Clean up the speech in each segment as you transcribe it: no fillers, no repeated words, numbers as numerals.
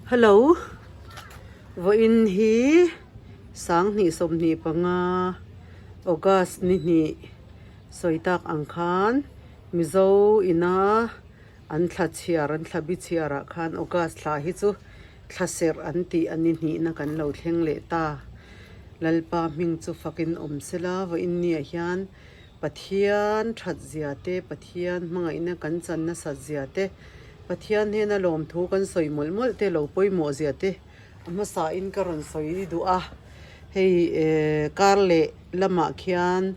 Hello, vawiin hi 2025 August ni hnih sawi tak ang khan Mizo ina an thla chhiar an thla bi chhiar ah khan August thla hi chu thla serh an tih a ni hnihna kan lo thleng leh ta. Lalpa hming chu fakin awm sela vawiin ni ah hian Pathian that zia te, Pathian hmangaihna kan chan nasat zia te, Pathian hnena lawmthu kan sawi mawlh mawlh te lo pawimawh zia te a hmasa in ka rawn sawi duh a. Hei kar leh lamah khian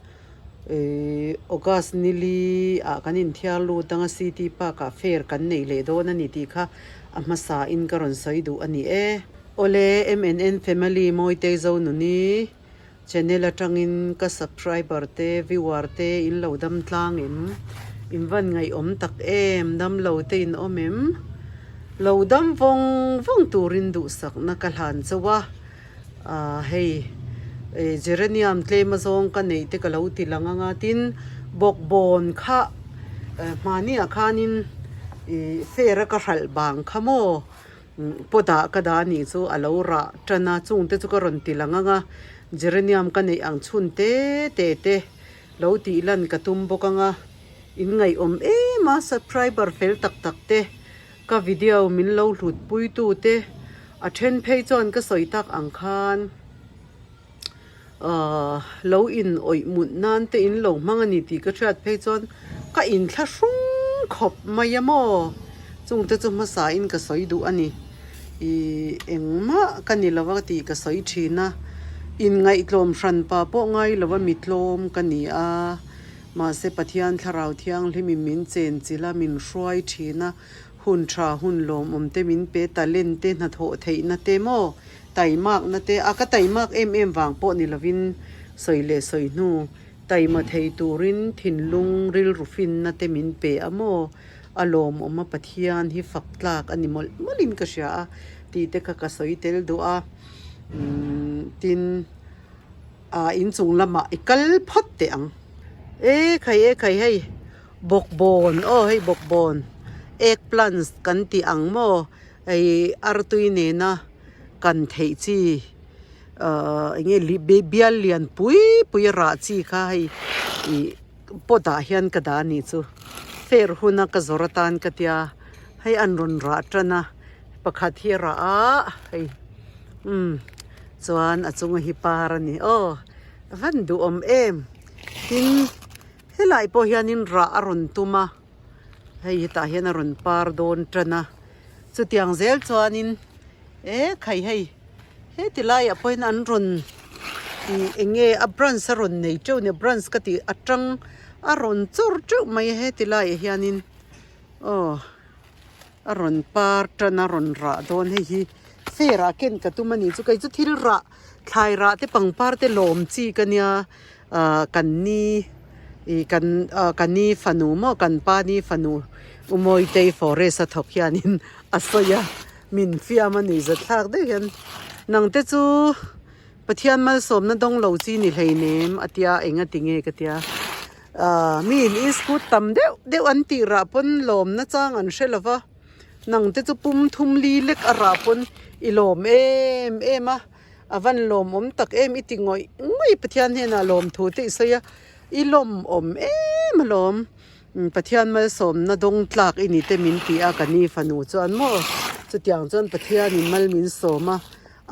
August nili ah kan inthiar lut anga City Park ah fair kan neih leh dawn a ni tih kha a hmasa in ka rawn sawi duh a ni e. Awle MNN Family Mawitei Zonuni. Channel atangin ka subscriber te viewer te in lo dam tlang em? In van ngaihawm tak em? Dam lo te in awm em? Lo dam vawng vawng turin duhsakna ka hlan chauh a, ah hei geranium tlem azawng ka neih te ka lo ti lang anga tin bawkbawn kha hmahniah khanin ih fair a ka hralh bang kha maw. Pot ah ka dah anih chu a lo rah tan a, chung te chu ka rawn ti lang ang a, geranium ka neih ang chhun te te te lo tih lan ka tum bawk ang a, in ngaihawm em a subscriber fel tak tak te ka video min lo hlut pui tu te a then phei chuan ka sawi tak ang khan Ahh lo in awih mut nan te in lo hmang a ni tih ka hriat phei chuan ka inthlahrung khawp mai a maw? Chung te chu hmasa in ka sawi duh a ni. Ihh engmah ka ni lo a tih ka sawi thin a, inngaihtlawm hran pa pawh ngai lo a mi tlawm ka ni a, mahse Pathian thlarau thianghlim in min chen chilh a, min hruai thin a, hun tha hun lawmawm te min pe talent te hnathawh theihna te maw? Taimakna te, a ka taimak em em vang pawh ni lovin sawi leh sawi hnu taima thei turin thinlung rilru finna te min pe a maw? A lawmawm a Pathian hi fak tlak a ni mawlh mawlhin ka hria a tih te kha ka sawi tel duh a. Umm tin ah inchung lamah i kal phawt teh ang. E khai e khai hei bawkbawn aw hei bawkbawn egg plants kan tih ang maw hei artui nena kan theih chi ahh eng nge bial lian pui pui rah chi kha hei ih pot ah hian ka dah a nih chu fair huna ka zawrh atan ka tia hei an rawn rah tan a pakhat hi a rah a hei umm chuan a chunga hi par a ni aw a van duhawm em tin helai pawh hianin rah a rawn tum a. Hei hetah hian a rawn par dawn tan a, chutiang zel chuanin e khai hei heti laiah pawhin an rawn ih eng nge a branch a rawn nei teuh a ni branch ka tih atang a rawn chawr teuh mai a heti laiah hianin aw a rawn par tan a rawn rah dawn hei hi fair ah ken ka tum a nih chu kei chu thil rah thlai rah te pangpar te lawm chi ka nia. Ahh kan ni ih kan ah ka ni fanu maw kan pa ni fanu u Mawitei forest a thawk hianin a sawi a min fiam a nuih zat thlak deuh hian nang te chu Pathian malsawmna dawng lo chi ni hleinem a tia eng a ti nge ka tia ahh mi in iskut tam deuh deuh an tih rah pawn lawmna chang an hre lo va nang te chu pum thum li lek a rah pawn i lawm em em a. A van lawmawm tak em i ti ngawih ngawih Pathian hnenah lawmthu te i sawi a, i lawmawm em alawm Pathian malsawmna dawng tlak i ni te min ti a ka ni fanu chuan maw chutiang chuan Pathianin mal min sawm a,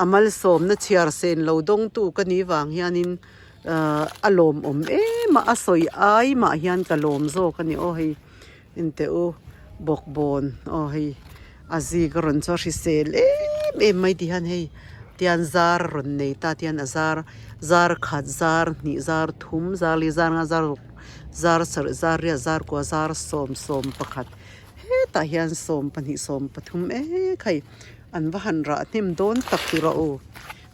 a malsawmna chhiar sen lo dawngtu ka ni vang hianin ahh a lawmawm em a, a sawi ai mah hian ka lawm zawk a ni aw hei Enteh u bawkbawn aw hei a zik a rawn chu a hrisel em em mai ti hian hei tian zar a rawn nei ta tian a zar zar khat zar hnih zar thum zar li zar nga zar ruk zar sarih zar riat zar kua zar sawm sawm pakhat hetah hian 12 13 ek hei an va han rah hnem dawn tak ti rawh u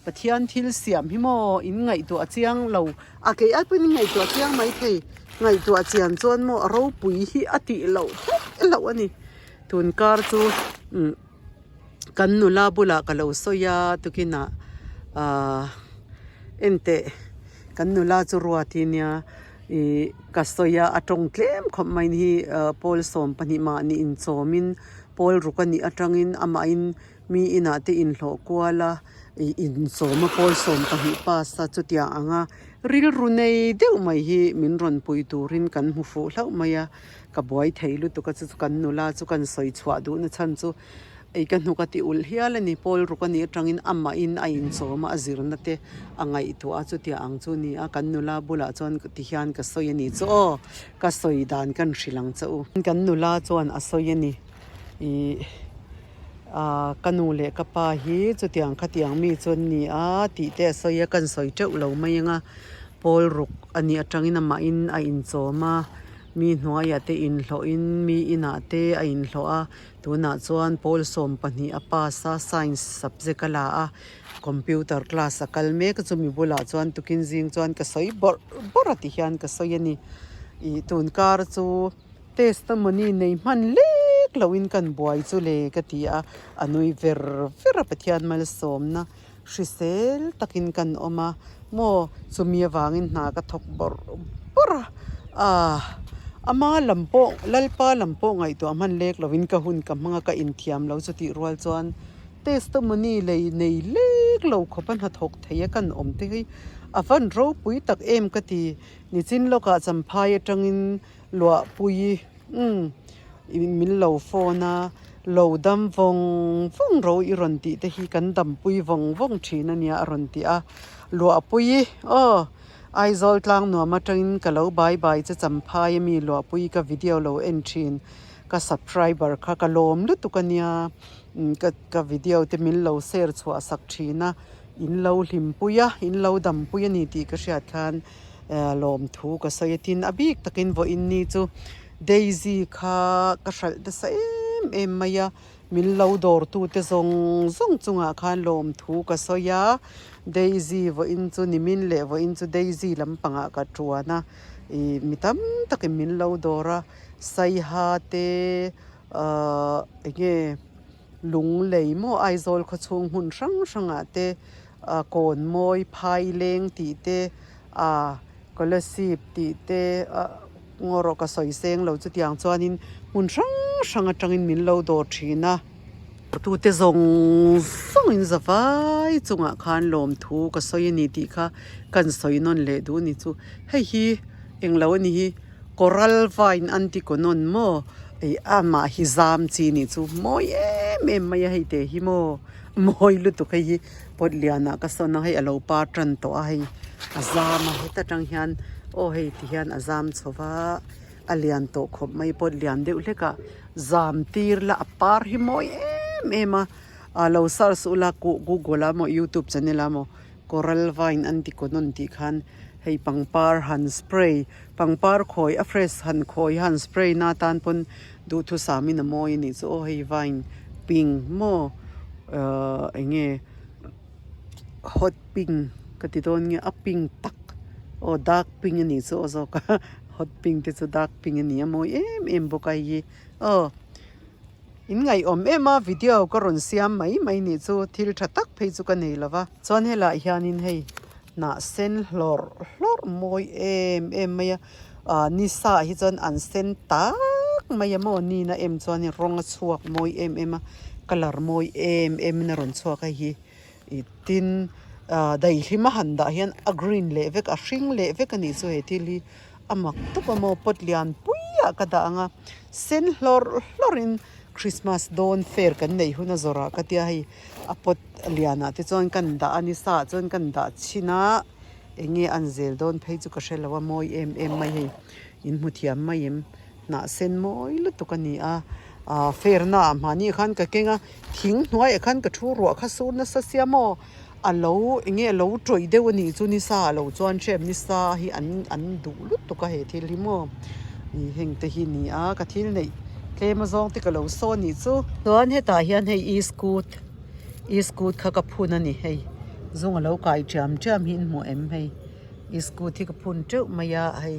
Pathian thil siam hi maw in ngaihtuah chiang lo A kei ai pawhin ngaihtuah chiang mai thei. Ngaihtuah chian chuan maw a ropui hi a tih loh theih loh a ni. Tun kar chu umm kan nula bulah ka lo sawi a tukinah ahh enteh kan nula chu ruat hi nia ih ka sawi a a tawng tlem khawp mai hi pawl 12 mahni inchawmin pawl ruk a nih atangin amahin. Mi inah te inhlawh kual a ih inchawm a pawl 12 pass a chutiang ang a rilru nei deuh mai hi min rawn pui turin kan hmu fuh hlauh mai a ka buai thei lutuk a chu chu kan nula chu kan sawi chhuah duh na chhan chu ei ka hnuk a ti ulh hial a ni pawl ruk a nih atangin amahin a inchawm a a zirna te a ngaihtuah a chutiang ang chu a ni a kan nula bulah chuan ti hian ka sawi a ni chu aw ka sawi dan kan hrilh ang che u kan nula chuan a sawi a ni ih ah ka nu leh ka pa hi chutiang khatiang mi chu an ni a tih te a sawi a kan sawi teuh lo mai ang a pawl ruk a nih atangin amahin a inchawm a mi hnuaiah te inhlawhin mi inah te a inhlawh a tunah chuan pawl 12 a pass a science subject a la a computer class a kal mek a chumi bulah chuan tukin zing chuan ka sawi bawrh bawrh a ti hian ka sawi a ni ih tun kar chu. Testimony nei hman lek loin kan buai chu le ka ti a, a nui ver ver a Pathian malsawmna hrisel takin kan awm a, maw chumi avangin hna ka thawk bawrh bawrh a, aah ama lam pawh Lalpa lam pawh ngaihtuah hman lek loin ka hun ka hmang a ka inthiam lo chutih rual chuan testimony lei nei lek lo khawp a hnathawk thei a kan awm te hi a van ropui tak em ka ti, nichin lawkah champhai atangin Luahpui umm min lo phone a, lo dam vawng vawng ro i rawn tih te hi kan dampui vawng vawng thin a nia a rawn ti a. Luahpui aw Aizawl tlang nuam atangin ka lo bai bai che champhai ami Luahpui ka video lo en thin ka subscriber kha ka lawm lutuk a nia ka ka video te min lo share chhuah sak thin a in lo hlimpui a in lo dampui a ni tih ka hriat khan. Lawmthu ka sawi a tin a bik takin vawiin ni chu Daisy kha ka hralh nasa em em mai a min lo dawr tu te zawng zawng chungah khan lawmthu ka sawi a Daisy vawiin chu nimin leh vawiin chu Daisy lampangah ka tuan a ih mi tam takin min lo dawr a Saiha te ahh eng nge Lunglei maw Aizawl khawchhung hmun hrang hrangah te. A kawn mawi phai leng tih te a Kolasib tih te a ngaw rawh ka sawi seng lo chutiang chuanin hmun hrang hrang atangin min lo dawr thin a. Tute zawng zawngin zavai chungah khan lawmthu ka sawi a ni tih kha kan sawi nawn leh duh a ni chu. Hei hi englo a ni hi coral vine an ti kaw nawn maw ih amah hi zam chi nih chu mawi em em mai a hei te hi maw. Mawi lutuk hei hi pot lianah ka sawn a hei a lo par tan tawh a hei a zam a heta tang hian aw hei ti hian a zam chho va a lian tawh khawp mai pot lian deuh hlek a zam tir la a par hi mawi em em a ah lo search ula google ah maw youtube channel ah maw coral vine an ti kaw nawn tih khan hei pangpar han spray pangpar khawi a fresh han khawi han spray na tan pawn Duhthusam in a mawi a nih chu aw hei vine pink maw ahh eng nge hot pink ka ti dawn nge a pink tak aw dark pink a nih chu aw zawk a hot pink te chu dark pink a ni a mawi em em bawk a hei hi aw in ngaihawm em a video ka rawn siam mai mai nih chu thil tha tak phei chu ka nei lo va chuan helaiah hianin hei hnah sen hlawrh hlawrh mawi em em mai a. Ah ni sa ah hi chuan an sen tak mai a maw ni na em chuan rawng a chhuak mawi em em a colour mawi em em in a rawn chhuak a hei hi ih tin ah daihlim a han dah hian a green leh vek a hring leh vek a nih chu he thil hi a mak tawp a maw pot lian pui ah ka dah ang a sen hlawrh hlawrh in christmas dawn fair kan neih hun a zawrh ah ka tia hei a pot lian ah te chuan kan dah a ni sa ah chuan kan dah chhin a. Eng nge an zel dawn phei chu ka hre lo a mawi em em mai hei in hmu thiam mai em hnah sen mawi lutuk a ni a ah fair na ah mahni khan ka keng a thing hnuaiah khan ka thu ruah kha sur nasa sia maw a lo eng nge a lo tawih deuh a nih chu ni sa ah lo chuan hrem ni sa hi an an duh lutuk a he thil hi maw ih heng te hi ni a ka thil neih tlem a zawng te ka lo sawn nih chu. Chuan hetah hian hei e scoot. Iskut kha ka phun a ni hei zung a lo kai ṭiam ṭiam hi in hmu em hei iskut hi ka phun teuh mai a hei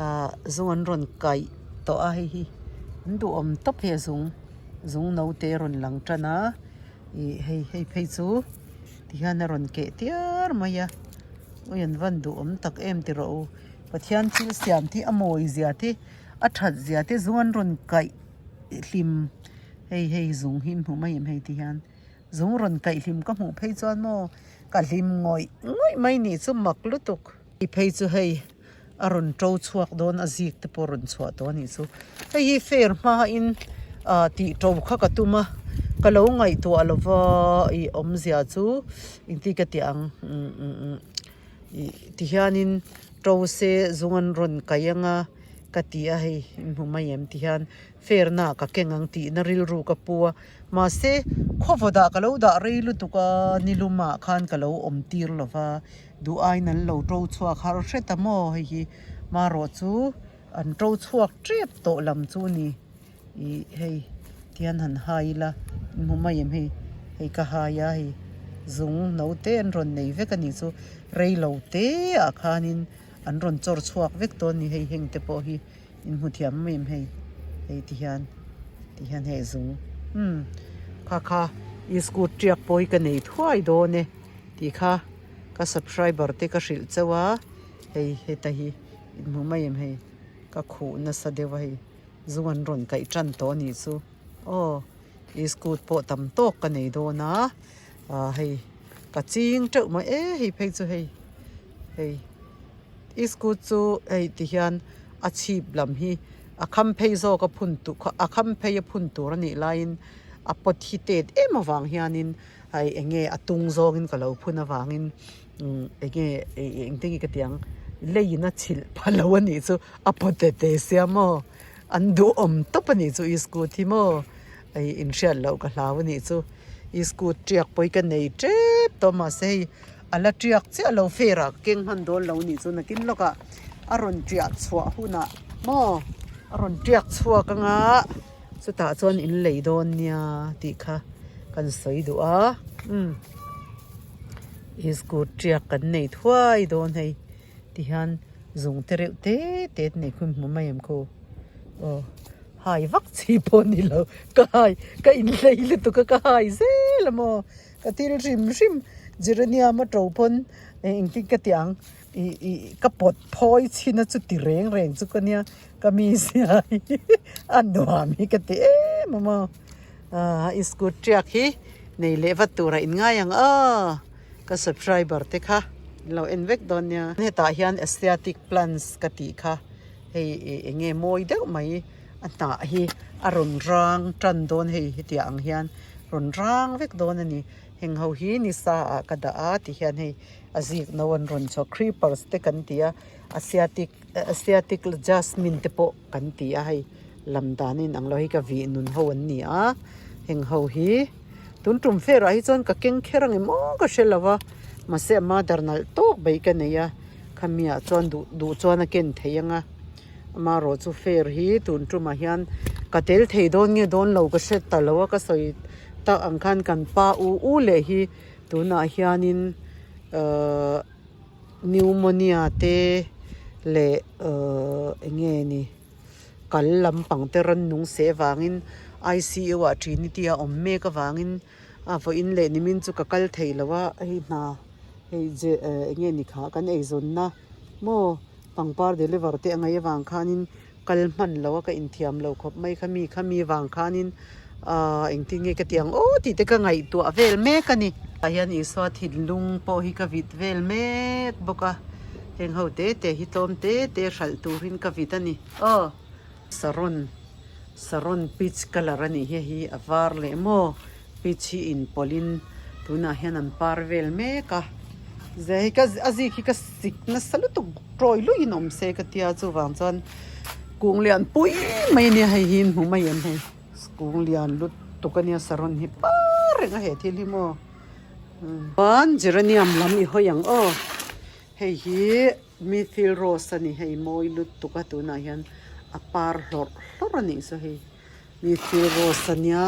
ahh zung an rawn kaih tawh a hei hi an duhawm tawp hei a zung zung naute a rawn lang tan a ih hei hei phei chu tihian a rawn keh tiar mai a awi an van duhawm tak em ti rawh u Pathian thil siam te a mawi zia te a that zia te zung an rawn kaih hlim. Hei hei zung hi in hmuh mai em hei ti hian. Zung rawn kaih hlim ka hmuh phei chuan maw ka hlim ngawih ngawih mai nih chu mak lutuk. Hei phei chu hei a rawn to chhuak dawn a zik te pawh a rawn chhuah tawh a nih chu. Hei hi fair hmain ah tih to kha ka tum a ka lo ngaihtuah lova ih awmzia chu engtin ka tih ang umm ih tihianin to se zung an rawn kaih anga ka ti a hei in hmu mai em tihian fair na ah ka keng ang tihna rilru ka pu a mahse khawvawt ah ka lo dah rei lutuk a nilum ah khan ka lo awm tir lova. Duh aiin an lo to chhuak har hret a maw hei hi marawh chu an to chhuak tep tawh lam chu a ni ih hei tihian han hai ila in hmu mai em hei hei ka hai a hei zung no te an rawn nei vek a nih chu rei lo te ah khanin an rawn chawr chhuak vek dawn a ni hei heng te pawh hi in hmu thiam mai em hei hei tihian tihian hei zung umm kha kha iskut tiak pawh hi ka nei thuai dawn e tih kha. Ka subscriber te ka hrilh chauh a, hei heta hi in hmu mai em hei ka khuh nasa deuh a hei zu an rawn kaih tan tawh a nih chu aw iskut pawh tam tawk ka nei dawn a ah hei ka ching teuh mai e hei phei chu hei hei iskut chu hei ti hian a chhip lam hi a kham phei zawk a phun tur a kham phei a phun tur a nih laiin a pawt hi tet em avang hianin. Hei enge a tung zawngin ka lo phun avangin umm enge engte nge ka tih ang leiin a chhilh pha lo a nih chu a paw te te sia maw an duhawm tawp a nih chu iskut hi maw hei inhriat loh ka hlau a nih chu iskut tiak pawh hi ka nei tep tawh mahse hei a la tiak chiah lo fair ah ka keng hman dawn lo a nih chu nakin lawkah a rawn tiah chhuah hunah maw a rawn tiak chhuak anga. Chutah chuan in lei dawn nia tih kha kan sawi duh a umm iskut tiak kan nei thuai dawn hei tihian zung te reuh te te an nei khum hmu mai ang khaw aw hai vak chi pawh a ni lo ka hai ka inhlei lutuk a ka hai zel a maw ka thil hrim hrim geranium a to pawn engtin ka tih ang. Ih ih ka pawt phawi chhin a chuti reng reng chu ka nia ka mi zia hi a nuam hi ka ti em a maw ah iskut tiak hi nei leh vat turah in ngai ang aw ka subscriber te kha in lo en vek dawn nia hetah hian asiatic plants ka tih kha hei ih eng nge mawi deuh mai a hnah hi a rawn rang tan dawn hei hetiang ang hian rawn rang vek dawn a ni heng ho hi ni sa ah ka dah a ti hian hei. A zik no an rawn chhuak creepers te kan ti a asiatic asiatic jasmine te pawh kan ti a hei lam dan in ang lo hi ka vih nun ho an ni a heng ho hi tun tum fair ah hi chuan ka keng kher ang em aw ka hre lo a mahse a mother nalh tawk mai ka nei a khami ah chuan duh duh chuan a ken thei ang a amaherawh chu fair hi tun tumah hian ka tel thei dawn nge dawn lo ka hre ta lo a ka sawi tak ang khan kan pa u u leh hi. Tunah hianin ahh pneumonia te leh ahh eng nge ni kal lampang te rawn nung seh vangin I_C_U ah trinity a awm mek avangin a vawiin leh nimin chu ka kal thei lo a hei hna hei je eng nge ni kha kan eizawnna maw pangpar deliver te a ngaih avang khanin kal hman lo a ka inthiam lo khawp mai kha mi kha mi vang khanin ahh engtin nge ka ti ang aw tih te ka ngaihtuah vel mek a ni. Tah hian Isua thinlung pawh hi ka vit vel mek bawk a heng ho te te hi tlawm te te hralh turin ka vit a ni aw. Saron saron peach colour a nih hi hei hi a var leh maw peach hi inpawlhin tunah hian an par vel mek a zia hi ka a zik hi ka sik nasa lutuk tawi luiin awm se ka tia chuvang chuan kung lian pui mai ania hei hi in hmu mai em hei kung lian lutuk ania saron hi par reng a he thil hi maw chuan geranium lam i hawi ang aw hei hi methyl rose a ni hei mawi lutuk a tunah hian a par hlawrh hlawrh a nih chu hei. Methyl rose a nia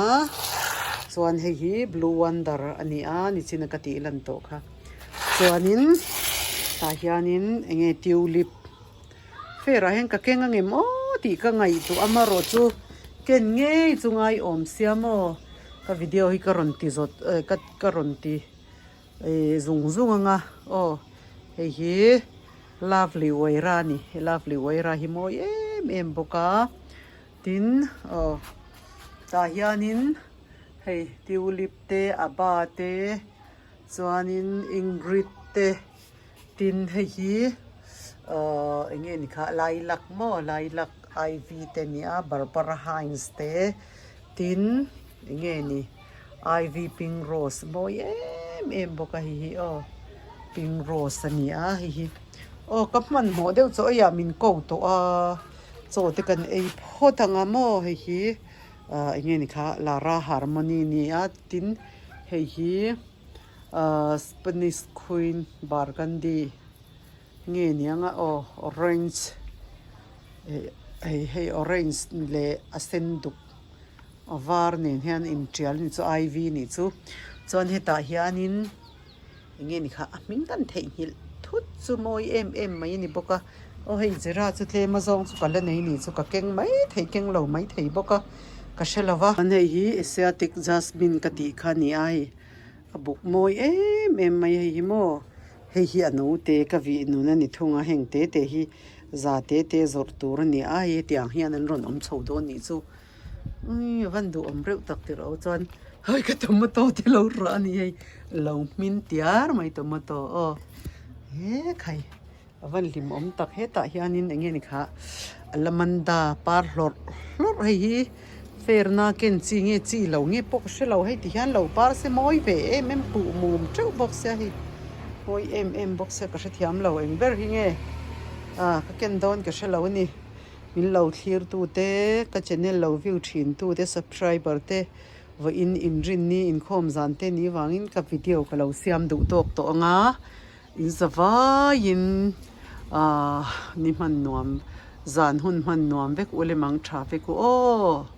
chuan hei hi blue wonder a ni a nichina ka tih lan tawh kha chuanin tah hianin eng nge tulip fair ah hian ka keng angem aw tih ka ngaihtuah a amaherawh chu ken ngei chu ngai awm sia maw ka video hi ka rawn ti zawt eh ka ka rawn ti eh zung zung anga aw hei hi lovely uaira a ni he lovely uaira hi mawi em em bawk a. Tin aw tah hianin Hei tulip te aba te chuanin ingrid te tin hei hi ahh eng nge ni kha lilac maw lilac ivy te a ni a barbara hines te tin eng nge ni ivy pink rose mawi em em bawk a hei hi aw pink rose a ni a hei hi aw ka hmanhmawh deuh chu aia min ko tawh a chaw te kan ei phawt ang a maw hei hi. Ahh eng nge ni kha Lara Harmony a ni a tin hei hi ahh Spanish Queen Burgundy nge ni ang a aw orange eh hei hei orange leh a sen duk a var nen hian intial a ni chu ivy a nih chu chuan hetah hianin eng nge ni kha a hming kan theihnghilh thut chu mawi em em mai a ni bawk a aw hei zira chu tlem a zawng chu ka la nei ni chu ka keng mai thei keng lo mai thei bawk a ka hre lo va. Chuan hei hi asiatic jasmine ka tih kha a ni a hei a buk mawi em em mai hei hi maw hei hi a naute ka vih nun a ni thung a heng te te hi za te te zawrh tur a ni a hei hetiang hian an rawn awm chho dawn nih chu. Uii a van duhawm reuh tak tirh ho chuan hei ka tomato te lo rah a ni hei lo hmin tiar mai tomato aw he khai a van hlimawm tak hetah hianin eng nge ni kha alamanda par hlawrh hlawrh hei hi ferna ken chi nge chi lo nge pawh ka hre lo hei ti hian lo par se mawi ve em em puh mum teuh bawk sia hei mawi em em bawk sia ka hrethiam lo eng ber hi nge ah ka ken dawn ka hre lo a ni. Min lo thlir tu te, ka channel lo view thin tu te, subscriber te, vawiin inrinni inkhawm zan te ni vangin ka video ka lo siam duh tawk tawh ang a, in zavaiin aah ni hman nuam zan hun hman nuam vek u lemang tha vek u aw.